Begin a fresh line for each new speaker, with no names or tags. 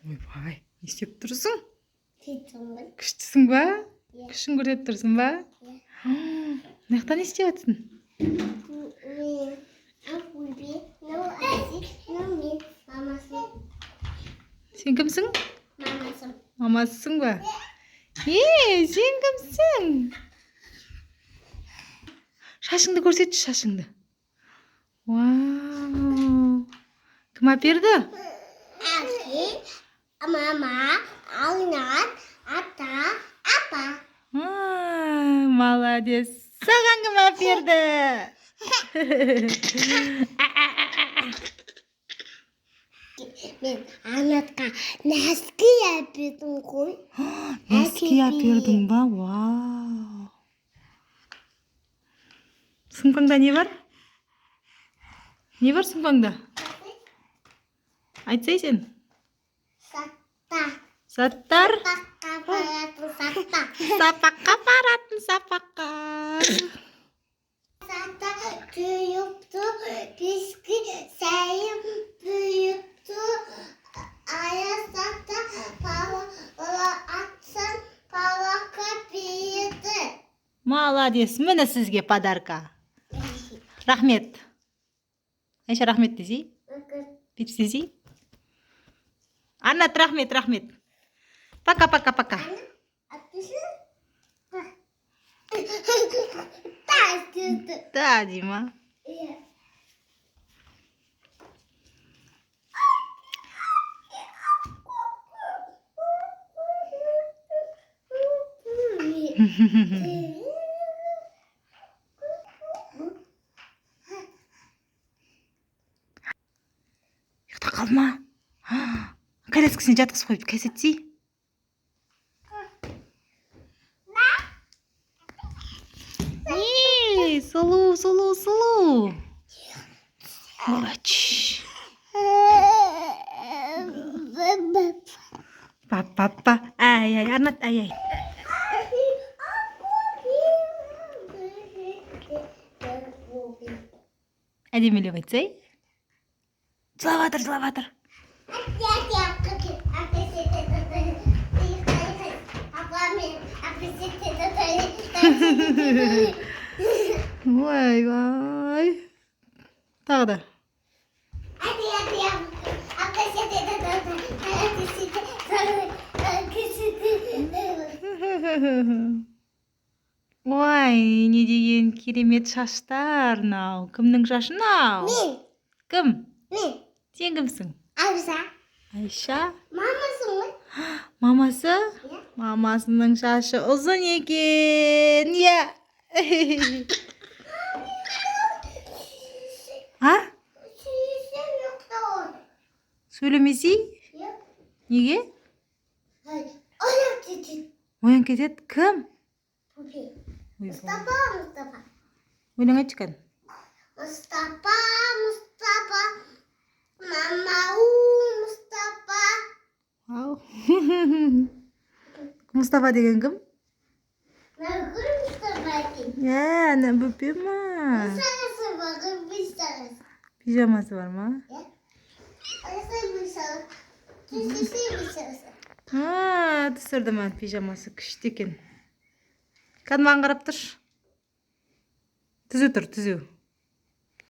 Ойбай, не істеп тұрсың?
Күштісің.
Күштісің ба?
Иә.
Күшін көрсетіп тұрсың ба?
Иә.
Мына жақта не істеп жатырсың?
Мен Ақбөпе, мынау әже, мынау мен, мамасы.
Сен кімсің?
Мамасы.
Мамасысың ба? Е, сен кімсің? Шашыңды көрсетші, шашыңды. Вау! Кім әперді?
Әке, мама, Алинат, ата, апа.
А, молодец. Саған кім әперді?
Мен Анатқа носки әпердім ғой.
Носки әпердің ба? Вау! Сумкаңда не бар? Не бар сумкаңда? Айтсай сен.
Сатта.
Заттар.
Сапаққа баратын сатта.
Сапаққа баратын сапаққа.
Сатта түйіпті, пескі сайын бүйіпті. Ая сатта бала атсан балаққа берді.
Молодец. Міне сізге подарка. Рахмет. Айша, рахмет десей. Бүйтіп істесей. Анат, рахмет, рахмет. Пока, пока, пока. Да, Дима. Ұйықтап қалды ма? Коляскасына жатқызып қойып кәсетсей. Ей, сұлу, сұлу, сұлу. Молодец. Па, па, Ай, ай, Арнат, ай, ай. Әдемілеп айтсай. Жылап жатыр, жылап жатыр. Ойбай. Тағы да. Ой, не деген керемет шаштар мынау. Кімнің шашы мынау?
Мен,
Кім?
мен,
Сен кімсің?
Айша.
Айша.
Мамасы ғой.
Мамасы?
Иә.
Мамасының шашы ұзын екен. Иә. А?
Сүйсем ұйықтау.
Сөйлемесей?
Иә.
Неге?
Ояп кетеді.
Оянып кетеді. Кім?
Бөпе.
Ойбай.
Мұстапа, Мұстапа.
Өлең айтшы кәні.
Мұстапа, Мұстапа. Мама, у, Мұстапа.
Ау. Мұстафа деген кім?
Нұргүл Мұстапа екен.
Ә, ана бөпе ма?
Сағасы бар, бір сағасы.
Пижамасы бар ма?
Иә. Асы бір сағасы. Түсесі бір сағасы.
А, түсірді ма пижамасы күшті екен. Кәдімгі маған қарап тұршы. Түзу тұр, түзу.